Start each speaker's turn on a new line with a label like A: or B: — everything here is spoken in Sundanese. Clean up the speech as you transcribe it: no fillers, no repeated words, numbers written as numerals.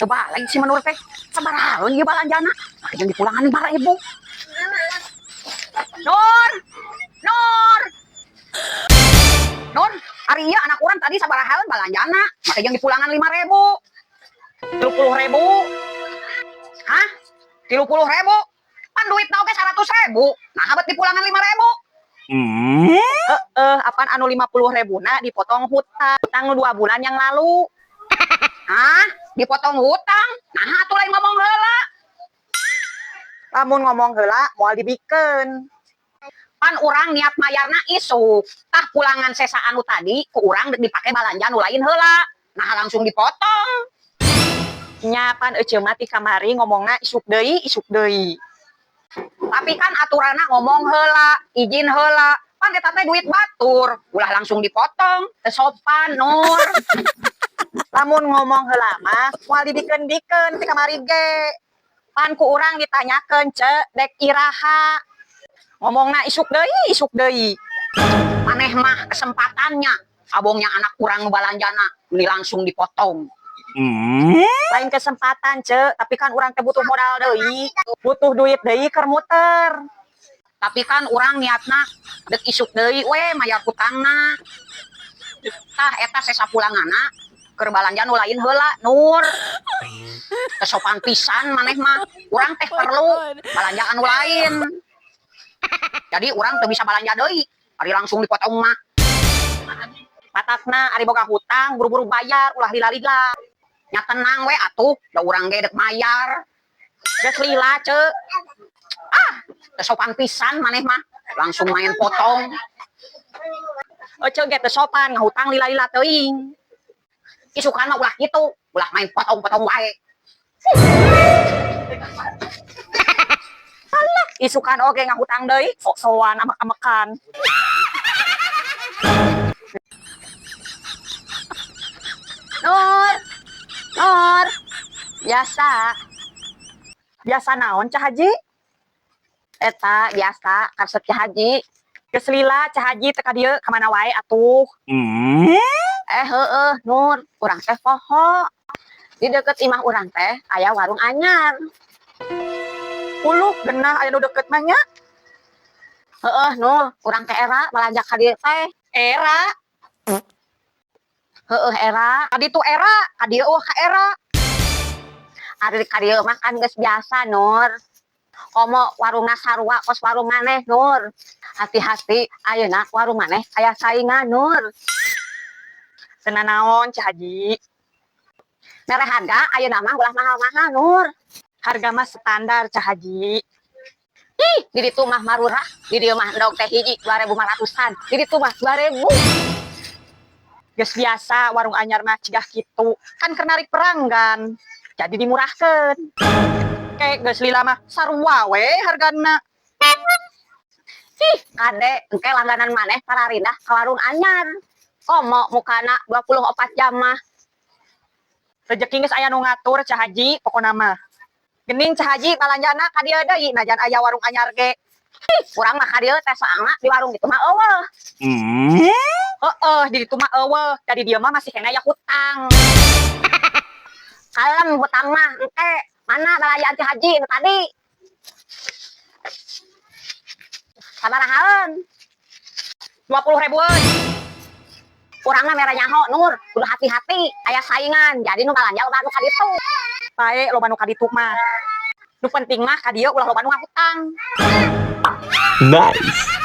A: Coba lagi si Manur teh. Sabaraha ieu balanjana? Make jeung dipulangan 5.000. Nur! Nur! Nur, ari ieu anak urang tadi sabaraha balanjana? Make jeung dipulangan 5.000. 30.000. Hah? 30.000? Pan duitna oge 100.000. Nah, bet dipulangan 5.000.
B: Heeh, apaan anu 50.000 na dipotong hutang, hutang nu 2 bulan yang lalu.
A: Hah? Dipotong hutang? Nah, atuh lain ngomong heula.
B: Lamun ngomong heula moal dibikeun.
A: Pan urang niat mayarna isuk. Tah, pulangan sesa anu tadi ku urang dek dipake balanja nu lain heula. Nah, langsung dipotong.
B: Nya pan ece mah ti kamari ngomongna isuk deui, isuk deui.
A: Tapi kan aturanna ngomong heula, izin heula. Pan eta teh duit batur, ulah langsung dipotong. Teu sopan, Nur.
B: Lamun ngomong heula mah moal dibikeun-bikeun ti kamari ge. Pan ku urang ditanyakeun, "Ce, dek iraha?" Ngomongna isuk deui, isuk deui.
A: Maneh mah kesempatannya. Abongnya anak urang nu balanjana, ini langsung dipotong.
B: Lain kesempatan, Ce, tapi kan urang teh butuh modal deui, butuh duit deui keur muter.
A: Tapi kan urang niatna dek isuk deui we mayar hutangna. Tah, eta sesa pulanganna keur balanja nu lain heula, Nur. Teu sopan pisan maneh mah. Urang teh perlu balanja anu lain. Jadi urang teu bisa balanja deui. Ari langsung dipotong mah.
B: Matakna ari boga hutang buru-buru bayar, ulah lila-lila.
A: Nya tenang we atuh, da urang ge dek mayar.
B: Geus lila, Ce.
A: Ah, teu sopan pisan maneh mah. Langsung main potong.
B: Ece ge teu sopan ngahutang lila-lila teuing.
A: Isukan mah ulah kitu, ulah main potong-potong wae.
B: Isukan oge ngahutang deui, sok-sokan amek-amekan. Nur, Nur, biasa. Biasa naon, Cah Haji? Eta biasa karesep Cah Haji. Geus lila Cah Haji teh ka dieu, ka mana wae atuh?
A: Eh, heueuh, Nur, urang teh poho. Di deket imah urang teh aya warung anyar.
B: Uluh, genah aya nu deket mah nya.
A: Heeh, Nur, urang teh era balanja ka dieu teh.
B: Era?
A: Heeh, era.
B: Ka ditu era, ka dieu euweuh ka era.
A: Ari ka dieu mah kan geus biasa, Nur. Komo warungna sarua kos warung maneh, Nur. Hati-hati, ayeuna warung maneh aya saingan, Nur.
B: Teu nanaon, Cah Haji?
A: Mere harga ayeuna mah ulah mahal-mahal, Nur.
B: Harga mah standar, Cah Haji.
A: Ih, di ditu mah marurah, di dieu mah endog teh hiji 2.500-an, di ditu mah 2.000.
B: Geus biasa warung anyar mah cigah kitu, kan keur narik pelanggan. Jadi dimurahkeun. Kayak geus lila mah sarua we hargana.
A: Ih, kade, engke langganan maneh pararindah ka warung anyar. Komo mukana 24 jam mah.
B: Rezeki geus aya nu ngatur, Cah Haji, pokona mah. Gening Cah Haji balanjana ka dieu deui najan aya warung anyar ge.
A: Ih, urang mah ka dieu teh soalna di warung itu mah euweuh.
B: Heeh, di ditu mah euweuh, dari dieu mah masih kena aya hutang.
A: Kalem hutang mah engke. Mana balanjaan Cah Haji nu tadi? Sabarahaeun?
B: 20 ribuan.
A: Urang mah mere nyaho, Nur, kudu hati-hati, aya saingan. Jadi nu balanja loba nu ka ditu.
B: Bae loba nu ka ditu mah. Nu penting mah ka dieu ulah loba nu ngahutang.
C: Nice.